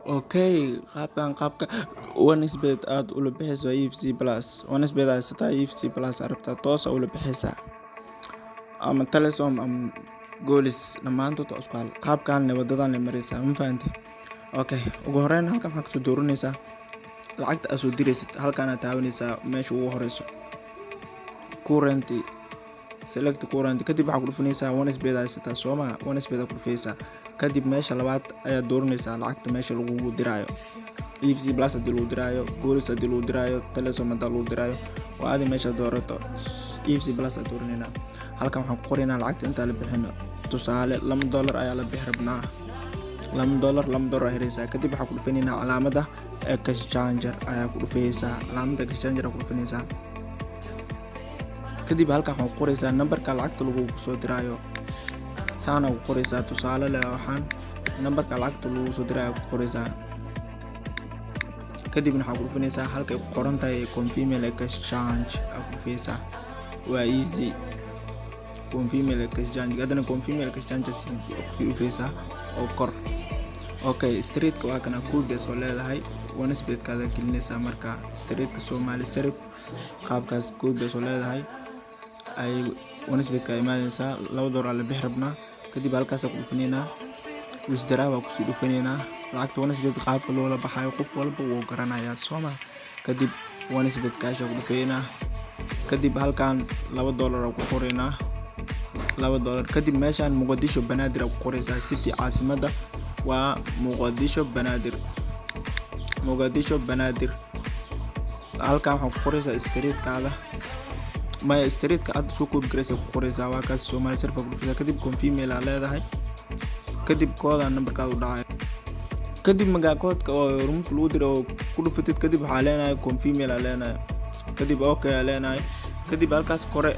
Okay, qaabkan, qaabka 1xBet aad ula bixayso EVC Plus. 1xBet haysataa, EVC Plus aad rabtaa, toos ula bixaysaa, ama Telesom ama Golis, dhammaantood waa isku hal. Qaabkan le wadadan le maraysaa, ma fahantay? Okay, ugu horeyn halkan waxaad kasoo dooranaysaa lacagta aad soo diraysid. Halkan aad taabanaysaa, meesha ugu horeyso, currency, select currency. Kadib waxaa ku dhufanaysaa 1xBet haysataa, sooma? 1xBet aad ku dhufaysaa. Kadib meesha labaad ayaad dooranaysaa lacagta meesha lagugu diraayo: EVC Plus haddii lagu diraayo, Golis haddii lagu diraayo, Telesom haddii lagu diraayo, waa adi meesha doorato. EVC Plus aad dooranayna. Halkan waxaan ku qoraynaa lacagta intaa la bixino. Tusaale, $2 ayaa la bixi rabnaa. $2, $2 aa helaysaa. Kadib waxaa ku dhufanaynaa calaamada exchanger ayaa ku dhufaysaa. Calaamada exchanger ayaa ku dhufanaysaa. Kadib halkan waxaa ku qoraysaa nambarka lacagta lagugu soo diraayo. Saana ku qoraysaa. Tusaale leh, waxaan nambarka lacagta lagu soo diraayo ku qoraysaa. Kadibna waxaa ku dhufanaysaa halkay ku qoran tahay confirm exchange aa ku dhufaysaa. Waa easy. Confirm exchange, haddana confirm exchange kusii dhufaysaa oo kor. Okay, streetka waa kana, copy soo leedahay, 1xBetkaada gelinaysaa. Marka streetka Somali Sarif qaabkaas copy soo leedahay, ay 1xBetka imaanaysaa. $2 aa la bixi rabnaa. Kadib halkaasa ku dhufanaynaa, withdraw waa kusii dhufanaynaa. Lacagta 1xBet qaabka loola baxayo qof walba wuu garanayaa, sooma? Kadib 1xBet cash ku dhufaynaa. Kadib halkan $2 ku qoraynaa, $2. Kadib meeshaan Muqdisho Banaadir ku qoraysaa. City, caasimada waa Muqdisho Banaadir, Muqdisho Banaadir. Halkan waxaa ku qoraysaa streetkaada. Maya, streetka aad soo copy garaysa ku qoraysaa. Waa kaas. Somali Sarif ku dhufaysaa. Kadib confirm aa leedahay. Kadib kooda nambarkaada u dhacay. Kadib magaa koodka oo hormuudka lagu diray oo ku dhufatid. Kadib waxaa leenahay confirm aa leenahay. Kadib okay aa leenahay. Kadib halkaas kore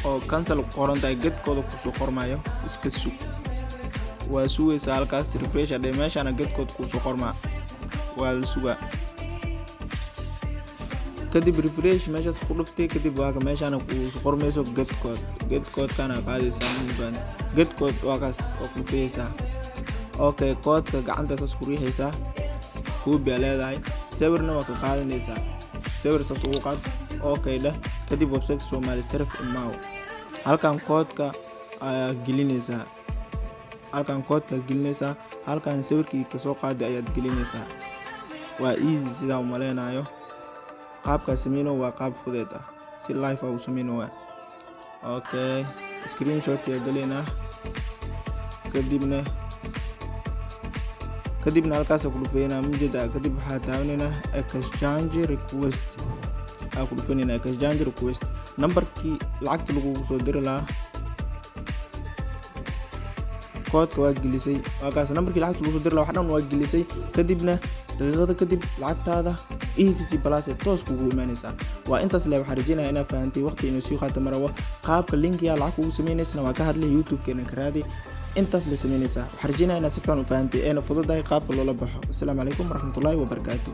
oo cancel ku qoran tahay, get code kusoo qormayo, iska sug. Waa sugaysaa. Halkaas refresh adhe, meeshaana get code kusoo qormaa, waa la sugaa. Kadib refresh meeshaas ku dhuftay. Kadib waa meeshaana ku qormayso get code. Get codekana qaadaysaa mubaan. Get code waa kaas oo ku dhufaysaa. Okay, koodka gacanta saas ku riixaysaa, copy aa leedahay, sawirna waa ka qaadanaysaa. Sawir saas ugu qaad, okay dheh. Kadib website Somali Sarif imaaw. Halkan koodka ayaa gelinaysaa, halkan koodka gelinaysaa, halkan sawirkii kasoo qaaday ayaad gelinaysaa. Waa easy sidaa umaleynayo. Qaabkaa sameyno waa qaab fudeed ah, si live ah u sameyno waa. Okay, screenshotkaa galeynaa. Kadibna halkaasa ku dhufeynaa, mujeda. Kadib waxaa taabanaynaa exchange request aa ku dhufanayna. Exchange request, nambarkii lacagta lagugu soo diri lahaa, koodka waa gelisay. Waa kaas nambarkii lacagta lagu soo diri lahaa, wax dhan waa gelisay. Kadibna daqiiqada kadib lacagtaada EVC Plus ee toos kugu imaanaysaa. Waa intaas le. Waxaan rajeynaya inaad fahantay. Waqti inuu sii qaato marawo. Qaabka linkiga lacag kugu sameynaysana waa ka hadlay, YouTube-keena ka raadi. Intaas la sameynaysaa. Waxaan rajeynaya inaad si fiican u fahantay, eena fududahay qaabka loola baxo. Asalaamu calaykum waraxmatullaahi wabarakaatu.